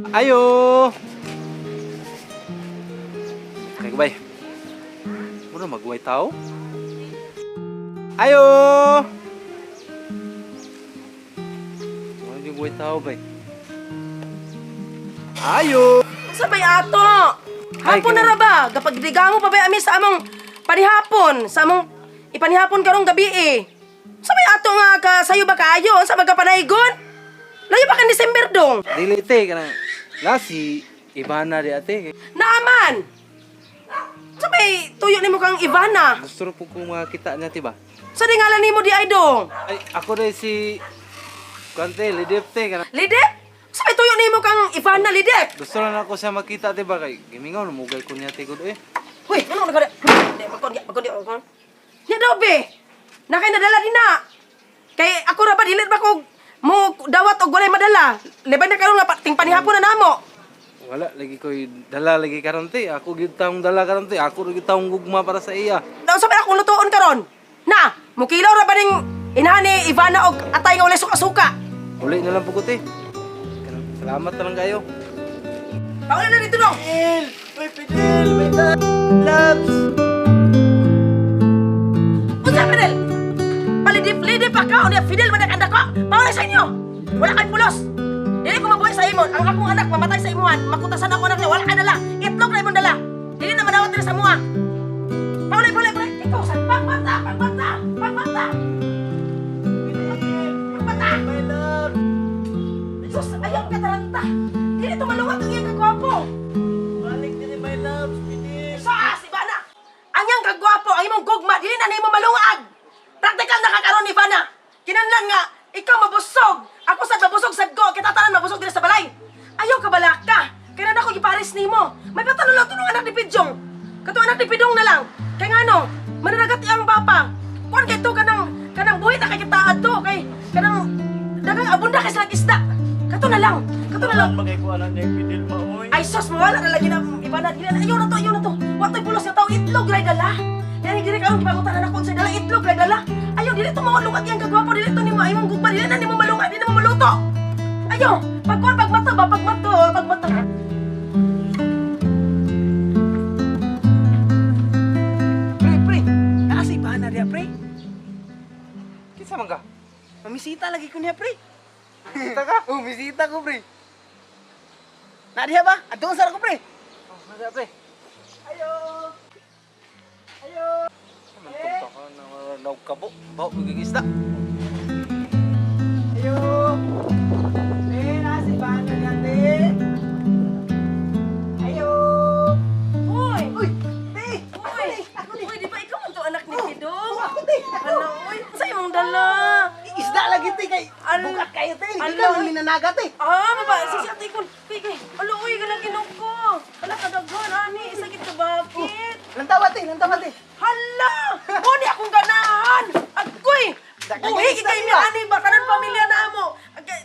Ayo! Kay bay. Mura magway tao. Ayo! Mura yung way tao bay. Ayo! Sa bay ato? Hapon na ra ba? Kapag mo pa bay ami sa among panihapon, sa among ipanihapon karong gabi eh. Sa bay ato nga ka sayo ba kaayo? Sa ba ka panaygon? Layo ba kan December dong? Dili te kanang na si Ivana di ate. Naaman. Sa bay tuyo nimo kang Ivana. Gusto ro po ko makita niya ti ba? Sa di ngalan nimo di ay dong? Ay, ako rin si Kante, Lidip te kanang Lidep? Sa bay tuyo nimo kang Ivana Lidep? gusto lang ako siya makita te ba kay gimingaw namugay ko niya te gud eh. Hoy, ano na kada? Di, pagkon, pagkon, pagkon. Nya daw be. Nakay nadala din na. Kay ako ra ba dili ba ko mo dawat og walay madala. Lebay na karon nga ting panihapon na namo. Wala lagi ko'y dala lagi karon te. Ako gyud taong dala karon te. Ako gyud taong gugma para sa iya. Naunsa ba akong lutoon karon? Na, mukilaw ra ba ning inahan ni Ivana og atay nga walay suka-suka. Uli na lang po ko te. Salamat na lang kayo. Paula na dito dong. Fidel! Uy, Fidel! May loves! Unsa Fidel? Palidip-lidip pa ka unya Fidel man ang ko. Paula sa inyo. Wala kay pulos. Dili ko mabuhay sa imo. Ang akong anak mamatay sa imuhan. Makutasan ako anak niya. Wala kay dala. Itlog na imong dala. Dili na madawat diri sa mua. Paula, paula, paula. Ikaw sa pagbata, pagbata, pagbata. Pagbata. My love! Sus, ayaw ka taranta. Dili to maluwag ang iyang kagwapo. Balik din my loves, Fidel! Sa si Bana. Ang iyang kagwapo, ang imong gugma, dili na nimo malungag. Praktikal na kakaron ni Bana. Kinanlan nga, ikaw mabusog. Ako sad mabusog sad ko, kita tanan mabusog diri sa balay. Ayaw ka balaka. Kaya na ako gipares nimo. May patano lang tunong anak ni Pidjong. Katong anak ni Pidong na lang. Kay ngano, mananagat ang papa. Kuan kay to kanang kanang buhi na kay kita adto kay kanang dagang abunda kay silang isda. Kato na lang. Kato na lang. Magay ko anak niya, Fidel, maoy. Ay sus, mawala na lagi na iba na. Dili na, ayaw na to, ayaw na to. Wa to'y pulos nga tao, itlog ray dala. Yan, dili karon gipangutanan ako sa dala, itlog ray dala. Ayaw, dili to maulungag yang kagwapo, dili to nimo imong gugma, dili na nimo malungag, dili na mo maluto. Ayaw, pagkuan pagmata ba, pagmata, pagmata. Pre, pre! Naa si Ivana diya, pre. Kinsa man ka? Mamisita lagi ko niya, pre. Kita ka? Oh, misita ko, pre. Na diya ba? Adtoon sa ko, pre. Oh, nada pre. Ayo! Ayo! Man ka na kabo. Bawo gyud isda. Ayo! Eh, naa si Ivana diya, te. Ayo! Uy, Uy! Te! uy, uy, di ba ikaw man to anak ni Pidong? Oh, ako, te! Ako! Ano, uy, sa imong dala? Isda lagi, te, kay bukat kayo, te. Hindi Ala, ka uy. minanaga, te. Ah, baba, sisi ate ko. Uy, kay, alo, uy, galang ko. Ala, kadaghan, ani, isakit ka bakit? Lantawa, te. Lantawa, te. Hala! Muni akong ganahan! Agoy! Daghang Buhi isda kay mi nila. ani ba kanan pamilya na mo.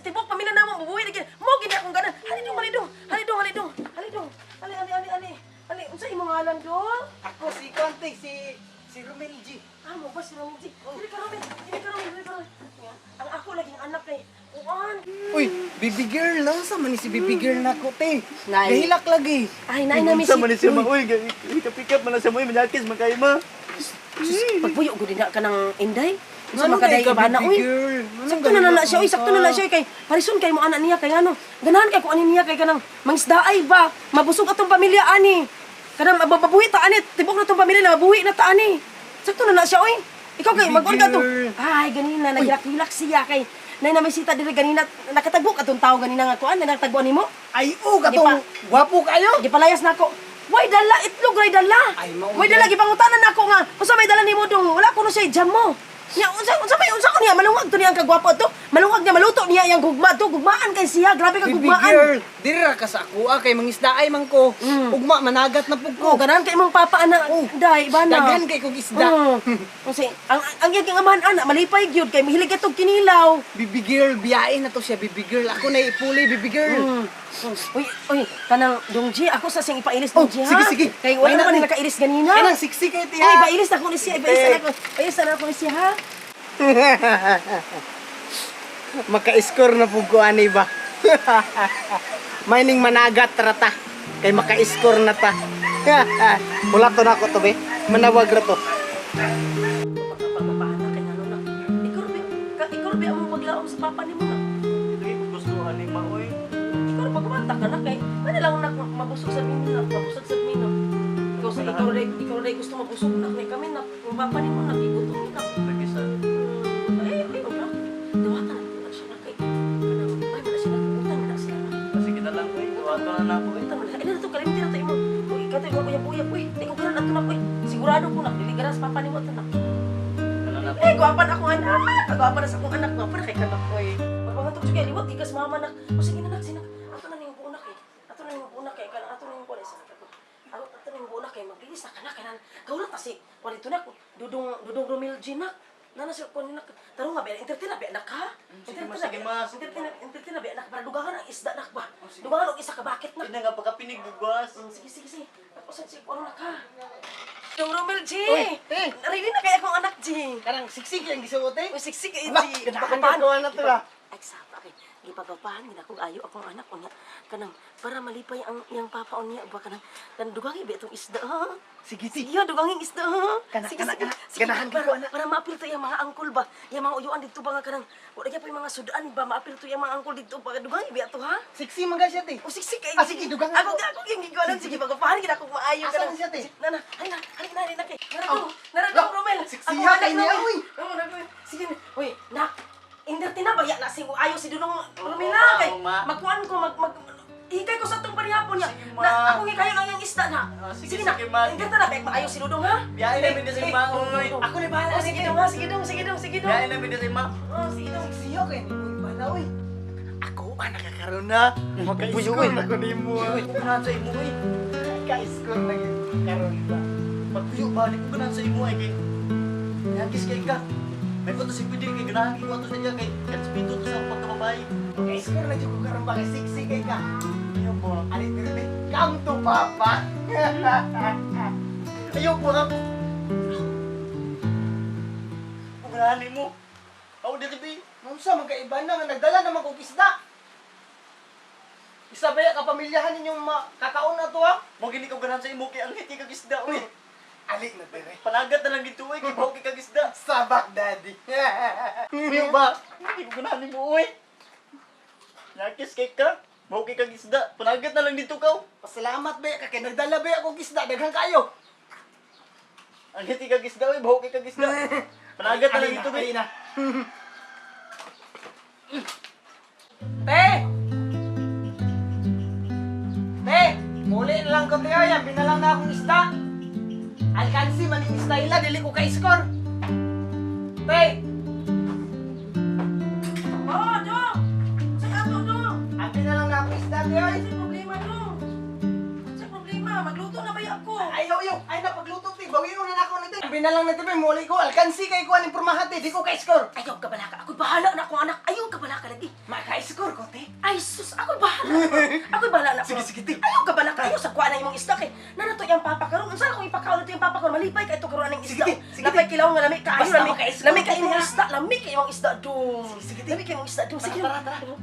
Tibok pamilya na mo buhi gid. Mo gid akong ganahan. Halidong halidong. Halidong halidong. Halidong. Ali ali ali ali. Ali unsa imong ngalan dong? Ako si Conte, si Romel G. Ah, mo ba si Romel G? Dili ka Romel, dili ka Romel, dili ka Romel. Ang ako laging anak kay Uan. Uy, baby girl, nasa man ni si baby girl na ko, te. Nay. Gahilak lagi. Ay, nay na mi si. Sa man siya maoy, ikapikap man lang siya maoy, manyakis man kayo ma. Pagpuyo gud na ka ng Inday. Unsa Ano man kaday kay ka, ibana baby uy? girl? Anong Sakto na ganun na siya, uy, sakto na na siya kay parison kay mo ana niya kay ano. Ganahan kay ko ani niya kay kanang mangisdaay ba. Mabusog atong pamilya ani. Kanang mababuhi ta ani, tibok na tong pamilya na mabuhi na ta ani. Sakto na na siya uy. Ikaw kay Baby mag-on ka to. girl. Ay, ganina naghilak-hilak siya kay nay na sita diri ganina nakatagbo atong tawo ganina nga kuan na nakatagbo nimo. Ay, oh, katong gwapo kayo. Gipalayas na ako. Way dala itlog ray dala. Ay, mao Way dala gipangutanan nako nga. Unsa may dala nimo dong? Wala ko no siya jam mo. Nya unsa unsa may unsa ko niya malungag to niya ang kagwapo to. Malungag niya maluto niya yang gugma to. Gugmaan kay siya. Grabe ka Baby gugmaan. girl, diri ra ka sa ako ah, kay mangisdaay man ko. Mm. Ugma managat na pug Oh, ko. ganahan kay imong papa ana. Oh, Day, bana. Daghan kay kog isda. Mm. Kasi ang iyang amahan ana malipay gyud kay mahilig katong kinilaw. Baby girl, biyain na to siya, baby girl. Ako na ipuli, baby girl. Mm. Uy, uy, kanang Dongji, ako sa siyang ipailis Oh, Dongji ha. sige, sige. Kay wala Why naman not, ni nakailis ganina. Kanang siksi kay tiya. Uy, ipailis na ko ni siya, ipailis na ako. Ipailis na ako ni siya ha. Maka-score na pug ko ani ba. Mining managat rata. Kay maka-score na ta. Wala to na ako to be. Manawag ra to. Pagpapapahan na kay ngano na. Ikaw ra ka ikaw ra ang paglaom sa papa nimo na. Dili ko gusto ani ma oy. Ikaw ra pagkumanta ka na kay wala lang nak mabusog sa mino na, mabusog sa mino. Ikaw sa ikaw ra gusto mabusog na kay kami na kung papa nimo na gigutom ni na. Lagi sa Ay, ay, wala. Dawatan na na siya na kay kanang ay man na siya na utang man na sila na. Sige na lang oy. Dawaton na nako oy. Utang man na. Ay, na to kalimti na to imo. Uy, ikaw to imo uyab-uyab uy. Di ko garan ato na uy. Sigurado ko na dili garan sa papa nimo ato na. Ano na Eh, gwapan akong anak. Gwapan na sa akong anak. Gwapan na kay kanak ko eh. Pagpangatog siya, liwat, gikas mama nak. O sige na nak, sinak. Ato na niyong buo nak eh. Ato na niyong buo nak eh. Kanang ato na niyong buo nak. Ato ato na niyong buo nak eh. Maglinis na ka na. Kanang gawin na si. Wala ito nak. Dudong, dudong Romel G nak. Nana siya kunin nak. Tarong nga, entertain na ba anak ha? Sige, Entertain ma, na sige, ba? ma. Entertain na ba anak? Para dugangan ang isda nak ba? Dugangan ang isa ka bakit nak? Ina nga pagkapinig bugwas. Sige, sige, sige. Tapos sige, ano na ka? Dudong Romel G! Uy, eh. Ready na kaya akong anak G! Karang siksik ang gisuot eh. Uy, siksik eh, Ala, G. ganahan ka kuha na to, ah. Ay, sapa kay. Gipagapahan gid akong ayo akong anak unya. Kanang para malipay ang iyang papa unya ba kanang kan dugangi ba itong isda ha? Sige, sige. Sige, duganging isda ha. Kana, Sige, kana, sige. kana. Sige, Ganahan ka para, ko, anak. para maapil to iyang mga angkol ba. Iyang mga uyuan dito ba nga kanang wala gyud pa yung mga sudan ba maapil to iyang mga angkol dito ba dugangi ba to ha? Siksi man siya te. O siksik kay. Ah, sige, dugangan Ako ko. ako yung gigualan sige pagapahan gid ako maayo Asa na siya, te? Na na, halina, halina, halina kay. Oh. Naradong, naradong Lo, Romel. siksiha Ako anak kay niya, Romel. uy. Oo, nagoy. Sige, uy, nak. Inderte na baya na si ayo si Dudong Romel Oo, na ma, kay. oo, ma. Magkuan ko mag mag Hikay ko sa itong parihapon niya. Sige, ma. Na, ako hikayo lang yung isda na. Ah, sige, sige, na. sige, ma. Inderte na, kay maayo si Dudong ha. Biyahe na mi si ma oy. Ako na bahala Oh, sige ni dong ha, sige dong, sige dong, sige dong. Biyahe na mi si ma. Oh, sige dong. Siyo kay ni mo ibana oy. Ako ah nakakaroon na. Maka-score na ko nimo. Uy, ganahan sa imo oy. Ka-score na gyud karon ba. Pagpuyo ba di ko ganahan sa imo ay kay. Yagis kay ka. May ko to si Pwede kay ganahan ko ato sa iya kay respeto to sa pagkababae. Ka-score na jud ko karon ba kay siksi kay ka. Ayaw po. Ali dirbe, come to papa. Ayaw po ka. Kung ganahan nimo. Ako dili bi. Unsa man kaiba na nga nagdala naman kog isda. Isa ba ya kapamilyahan ninyong kakaon na to ha? Mo gini ko ganahan sa imo kay ang hiti kag isda oy. Ali na dire. Panagat na lang dito oy kay bawo kay kag isda. Sabak daddy. Puyo ba? Hindi ko ganahan nimo oy. Yakis kay ka. Bawo kay kag isda. Panagat na lang dito ka. oh. Pasalamat ba ya ka kay nagdala ba ya kog isda daghan kayo. Ang hiti kag isda oy, bawo kay kag isda. Panagat na lang dito Ali oy. na. Te! Te! Muli na lang ko te oy, ang binalang na akong isda. Alkansi maning isda ila dili ko ka-score. Te! Oh, dong. Sa ato dong. Ang binalang na akong isda te oy. Sa problema dong. Sa problema, magluto na ba ako? Ayaw, ayaw. Ay, napagluto, te. Bawiin na ako nito. Ang binalang na, te, muli ko. Alkansi kay kuan impormahan, te. Di ko ka-score. Ayaw ka balaka. Ako'y bahala na akong anak. Ayaw ka balaka lagi. Maka-score ko, te. Ay sus, ako'y bahala. Ako'y bahala na. Sige, sige, te. Ayaw ka balaka. Ayaw sa kuha na imong isda kay. Nanato iyang papa karon. Unsa na kung ipakaon nato iyang papa karon? Malipay ka ito karon aning isda. Sige, te. Sige, Napay kilaw nga lami kaayo Basta lami. maka-score Lami ka, ka te, imong ha? isda. Lami ka imong isda dong. Sige, sige, te. Lami ka imong isda dong. Sige. Tara, tara, tara.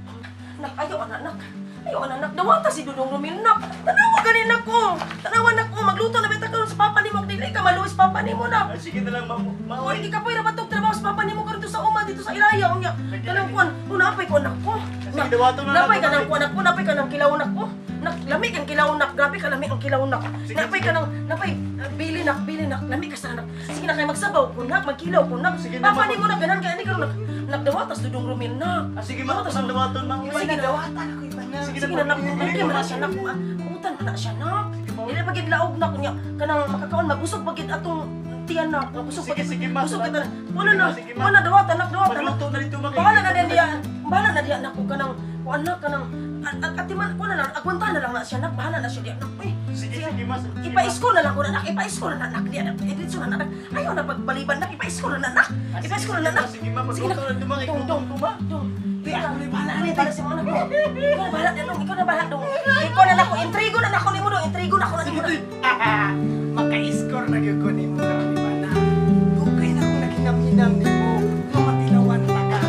Nak, ayaw anak, nak. Ayaw anak, nak. Dawata si Dudong Romil, nak. Tanawa ganin nako. Tanawa nako. Magluto na bita karon sa papa nimo. Dili ka maluwis papa nimo nak. Ay, sige na lang ma. Ma Uy, oy. di ka pwera ba trabaho sa papa nimo karon dito sa uma dito sa Ilaya unya. Kanang kuan, una apay ko anak ko. Sige, dawaton na Napay nato, ka ng kuan ako, napay ka ng kilaw nak ko. Nak lami kang kilaw nak, grabe ka lami ang kilaw nak. Sige, Napay ka ng napay bili nak, bili nak, lami ka sa nak. Sige na kay magsabaw ko nak, magkilaw ko nak. Sige na, Papa ma. nimo na ganan kay ani karon nak. Nakdawatas dudong Romil nak. Ah, sige ma, ako nang dawaton ma. oy. Sige na. Dawatan ako, iba na. Sige Sige na nak, okay man na siya nak. Utan man na siya nak. Dili pa gid laog nak unya kanang makakaon mabusog pa gid atong tiyan nak. Mabusog pa Sige, gid. sige, ma. Busog gid na. Wala na. Sige, ma. Wala dawatan nak, dawatan nak. Magluto na dito ma. kay- Bahala na diya. Bahala na diya nak ko kanang kuan nak kanang atiman ko na lang agwanta na lang na siya nak. Bahala na siya diya nak. Uy. Sige, sige ma. Sige, ma. Ipa-score na lang ko na nak, ipa-score na nak diya nak. Diretso na nak. Ayaw na pagbaliban nak, ipa-score na nak. Ah, sige, Ipa-score na sige, nak. ma. Sige ma, Sige magluto na dito ma. Kay Dong, gutom dong, ko ma. dong. Te, ako na bahala Ikaw ni, na bahala sa mga anak ko. Ikaw na bahala na dong. Ikaw na bahala dong. Ikaw na nako. Intrigo na nako nimo dong. Intrigo na ako na nimo. Sige, te. Maka-score na gyud ko nimo karon iba na. Dugay na akong naghinam-hinam nimo nga matilawan ta ka.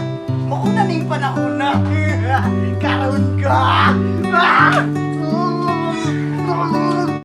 Mauna ning panahon.